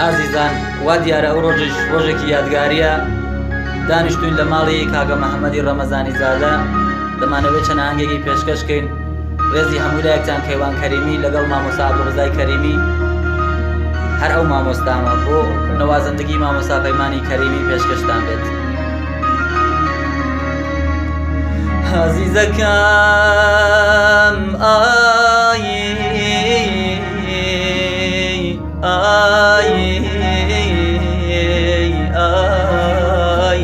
ئازیزان وا دیارە ئەو ڕۆژیش ڕۆژێکی یادگاریە دانیشتوین لە ماڵی کاکە محەممەدی ڕەمەزانی زادە دەمانەوێت چەند ئاهەنگێکی پێشکەش کەین ڕێزی هەموو لایەکتان کەیوان کەریمی لەگەڵ مامۆستا عەبدولڕەزای کەریمی هەر ئەو مامۆستامە بۆ نەوازندگی مامۆستا پەیمانی کەریمی پێشکەشتان بێت. ئازیزەکەم ئای ئای ئای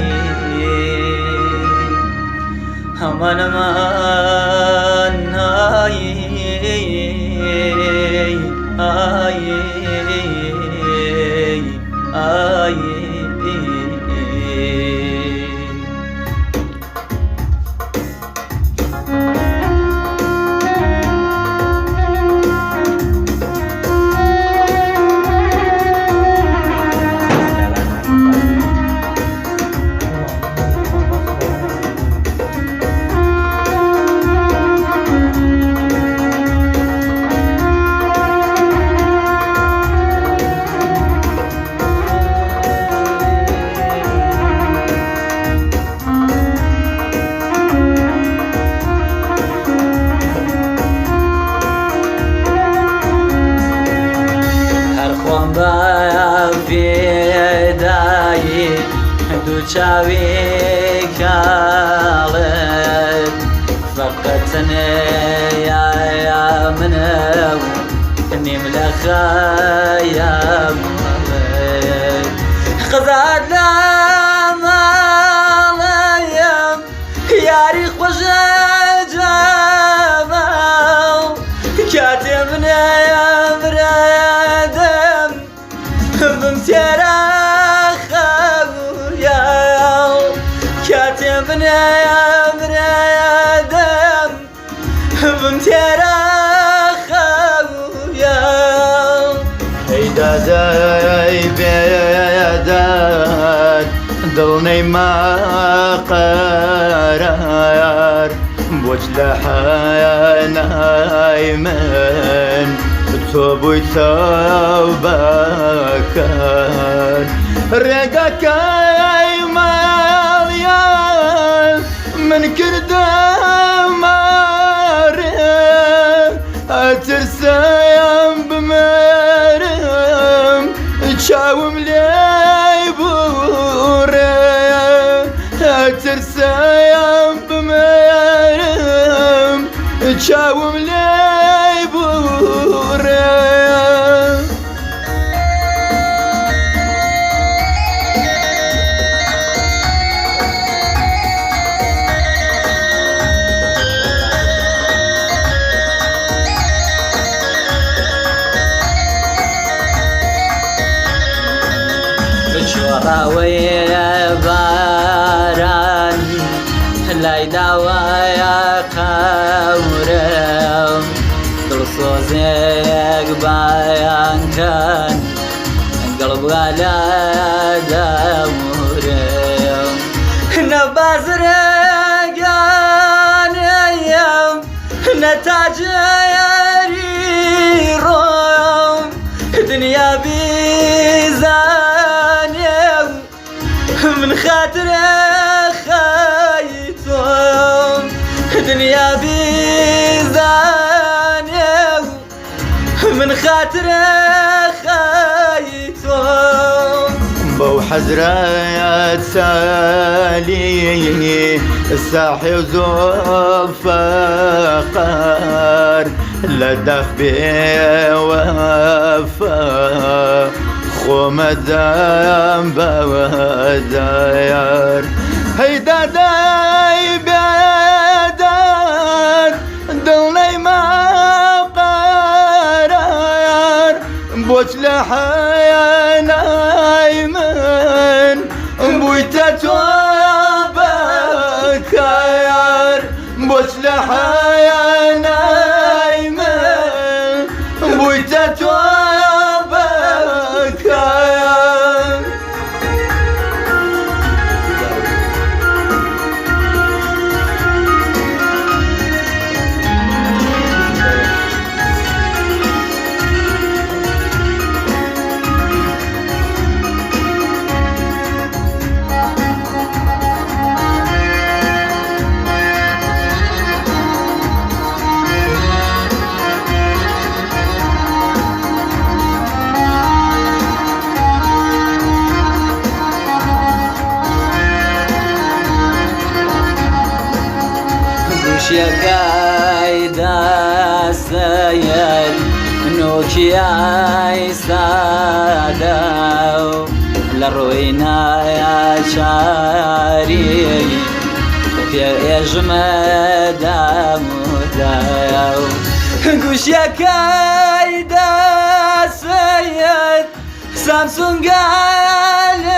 هەمان ئەمان ئای ئای ئای هەر خۆم بە فێدایی دوو چاوی کاڵت فەقەت تەنیا منە و نیم لە خەیاڵت خزات لە ماڵەیەم یاری خۆش جامە کاتێ منە برادەم بم تێرا خەویا کاتێ منە برادەم بم تێرا خەویا. ئەی دادای بێداد دڵنەی ما قەرار بۆچ لە حەنای من تۆ بووی تەوبەکەر ڕێگاکەی ماڵیان من کردم ڕێ ئەترسام بمرم چاوم لێی بوڕێ ئەترسام بمرم چاوم لێی بوڕێ. بچۆڕاوەی باران لای داوایە قەورم دڵسۆزێک بایان کەن گەڵ بگا لە دەمورم نە بازرگانیم نە تاجری ڕۆم دنیا بیزانێ من خاتر خەیتۆم دنیا بیزانێ من خاتر خەیتۆم. بەو حەزرەت سالی ساحێ و زوڵفەقار لە داخ بێوەفا خۆمەدام بەوەدایار هەی دادای بێداد دڵنەی ما قەرار بۆچ لە حەنای من بوویتە تۆ بەکار بۆچ لە حەنای من بوویتە تۆ بەکار. نۆکیای سادە و لە ڕووی ناچاری پێ ئێژمە دام و داو گوشیەکەی دەسەیەت سامسونگ گالەکسی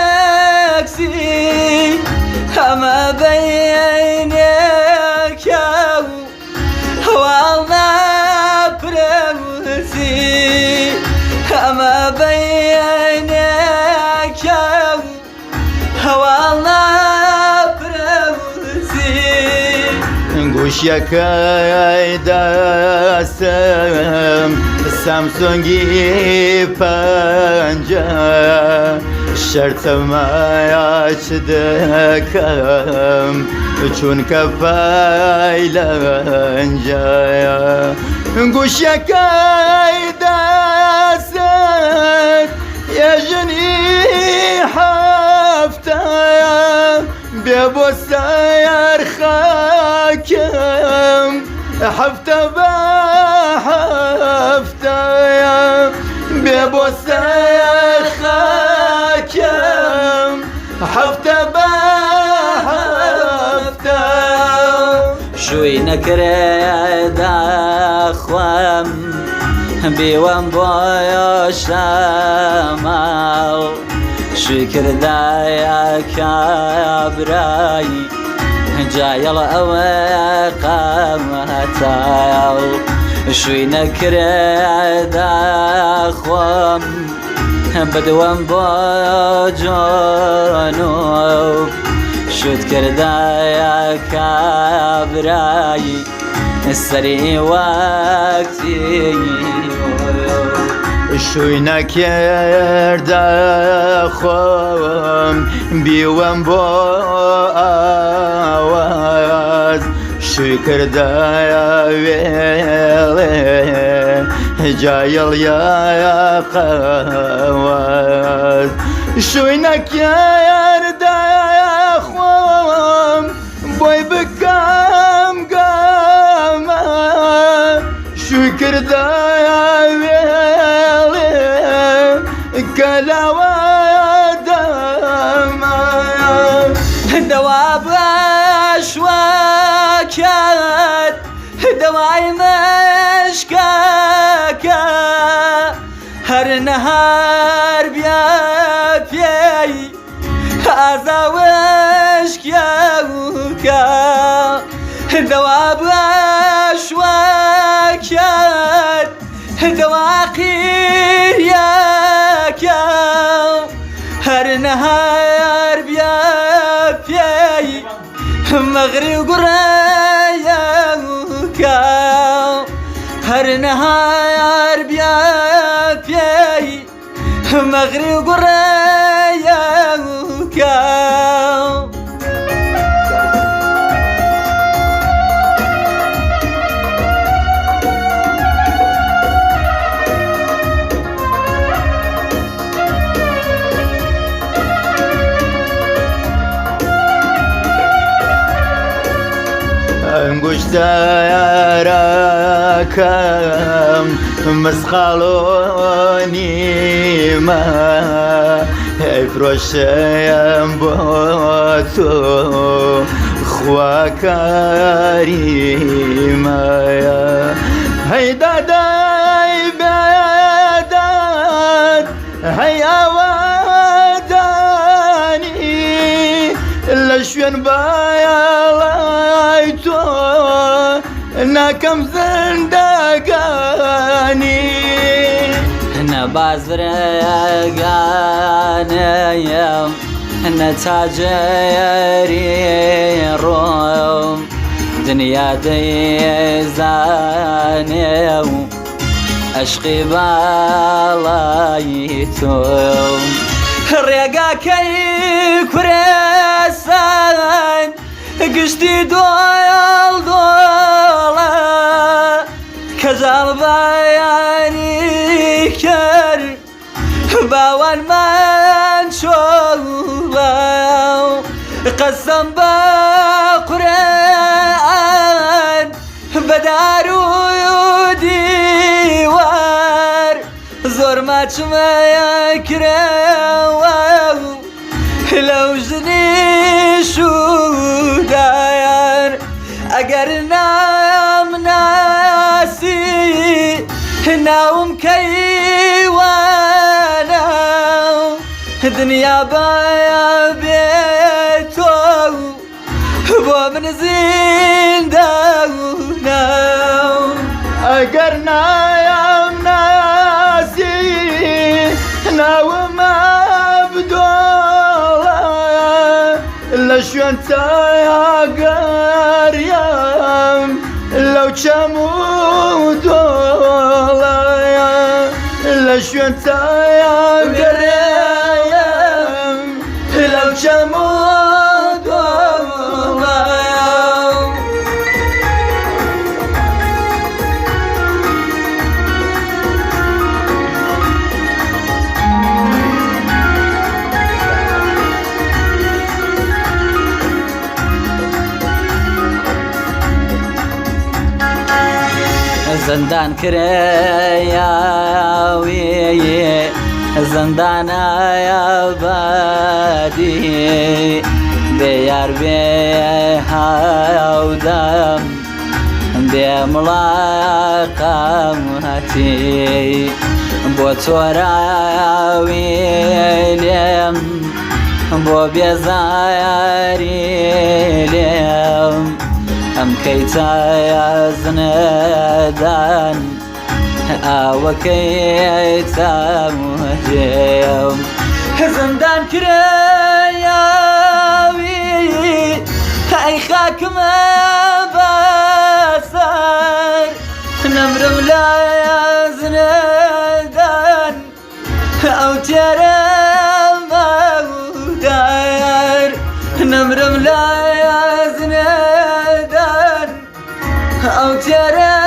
هەمە بەینێکە و هەواڵ ناپرسی ئەمە بەینێکە و هەواڵ ناپرسی. گوشیەکەی دەستم سامسۆنگی پەنجە شەرتەمایە چ دەکەم چونکە پای لەنجە گوشیەکەی دەست یەژنی حەفتە بێ بۆ سەر خاکم حەفتە بە حەفتە بێ بۆ سەر خاکم حەفتە بە حەفتە. شووی نەکرێ داخوام بیوەم بۆ شەماڵ شووی کردایە کابرای جایەڵ ئەوە قامەتاو شووی نەکرێ داخوام بدوەم بۆ جۆنوب شوت کردایە کابرای سەری وەکتی شووی نەکردە خۆم بیوەم بۆ ئاواز شووی کردایە وێڵێ جایەڵ یا قەواز شووی نەکردە خۆم بۆی بکەم گەمە شووی کردایە وێڵێ کە لاوە دەمە. دەوا بەشوەکەت دەوای مشکەکە هەر نەهار بیا پێی ئازاوشکیاوکە دەوا بەشوەکەت دەوا قیریەکە هەر نەهار بیا پێی مەغری و گوڕەیەکە هەر نەهار بیا پێی مەغری و گوڕەیەکە. ئەنگوشتەرەکەم مسقاڵ و نیمە ئەیفرۆشم بۆ تۆ خوا کاریمە هەی دادای بێداد هەی ئاوادانی لە شوێن بایەڵای تۆ ناکەم زندگانی. نە بازرگانیم نە تاجری ڕۆم دنیا دەیزانێ و ئەشقی باڵای تۆم ڕێگاکەی کورێسان گشتی دۆڵ دۆڵە کەژاڵ بەیانی کرد باوانمان چۆڵە قەسەم بە قورئان بە دار و دیوار. زۆر ماچمە کرەوە لەو ژنی شودایان ئەگەر نام ناسی ناوم کەیوانە دنیا بێ تۆ بۆ من زیندانە. ئەگەر نایام ناسی ناوم عەبدوڵڵا لە شوێن تاگەریام لەو چەم و دۆڵە لە شوێن تاگەریام لەو چەم و دۆڵە. زندان کرایاوی زندان ئابادی بێ یار بێ هاودەم بێ مڵاقەمەتی بۆ چۆراوی لێم بۆ بێزاری لێم ئەم کەیتایە زنەدان ئاوەکەی تامجێم زندان کرایاوی ئەی خاکمە بەسەر نەمرم لە زنەدان ئەو تێرە مەودار نەمرم لە زنەدان ئەو تێرە.